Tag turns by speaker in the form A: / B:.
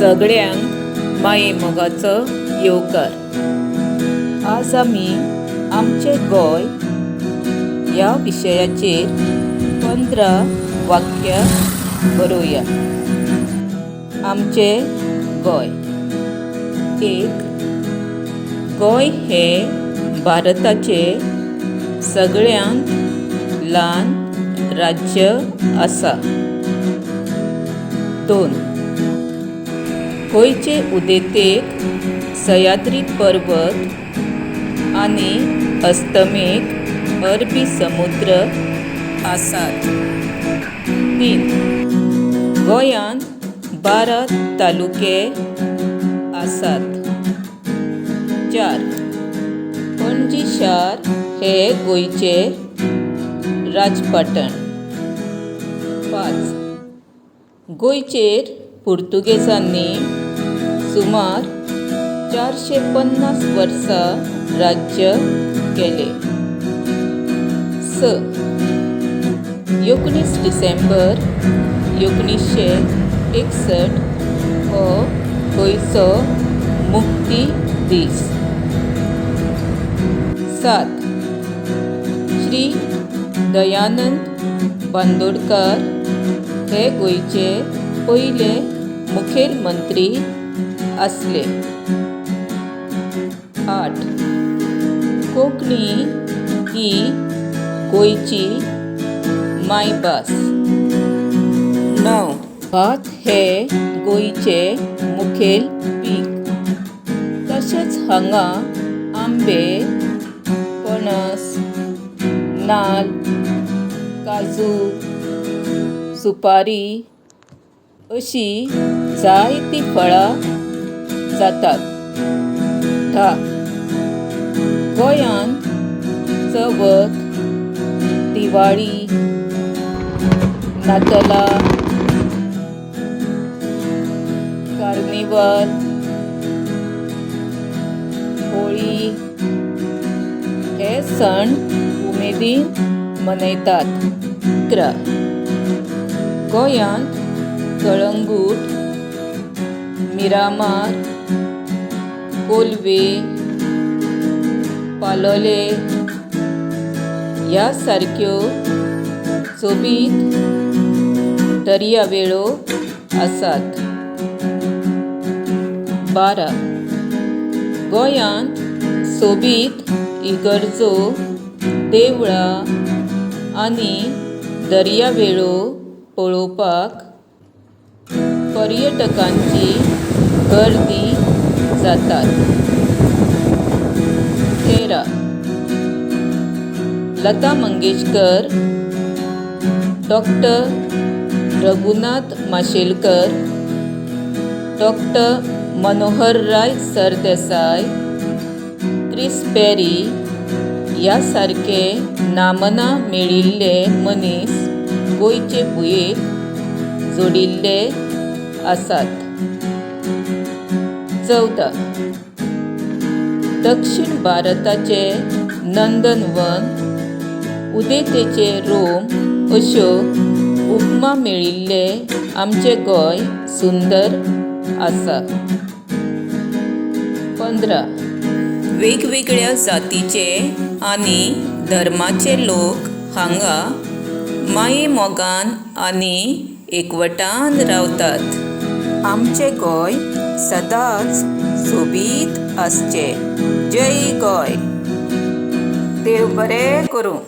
A: सगळ्यांक माये मोगाचो येवकार. आज आमी आमचें गोंय ह्या विशयाचेर 15 वाक्यां बरोवया. आमचें गोंय. 1. गोंय हें भारताचें सगळ्यांत ल्हान राज्य आसा. 2. गोंयचे उदेंतेक सह्याद्री पर्वत आनी अस्तमेक अरबी समुद्र आसात. 3. गोंयांत 12 तालुके आसात. 4. पणजी शार हें गोंयचें राजपाटण. 5. गोंयचेर पुर्तुगेजांनी सुमार 450 वर्सां राज्य केलें. 6. 19 डिसेंबर 1961 हो गोंयचो मुक्ती दीस. 7. श्री दयानंद बांदोडकर हे गोंयचे पयले मुखेलमंत्री आसले. 8. कोंकणी ही गोंयची मायभास. 9. भात हें गोंयचें मुखेल पीक. तशेंच हांगा आंबे, पणस, नाल्ल, काजू, सुपारी अशीं जायतीं फळां जातात. 10. गोंयांत चवथ, दिवाळी, नातलां, कार्निवाल, होळी हे सण उमेदीन मनयतात. 11. गोंयांत कळंगूट, मिरामार, कोलवे, पालोले ह्या सारक्यो सोबीत दर्यावेळो आसात. 12. गोंयांत सोबीत इगर्जो, देवळां आनी दर्यावेळो पळोवपाक पर्यटकांची गर्दी जातात. 13. लता मंगेशकर, डॉक्टर रघुनाथ माशेलकर, डॉक्टर मनोहरराय सरदेसाय, क्रिस पेरी ह्या सारके नामना मेळिल्ले मनीस गोंयचे भुंयेक जोडिल्ले आसात. 14. दक्षिण भारताचें नंदनवन, उदेंतेचें रोम अश्यो उपमा मेळिल्लें आमचें गोंय सुंदर आसा. 15. वेगवेगळ्या जातीचे आनी धर्माचे लोक हांगा माये मोगान आनी एकवटान रावतात. आमचें गोंय सदांच सोबीत आसचें. जय गोंय. देव बरें करूं.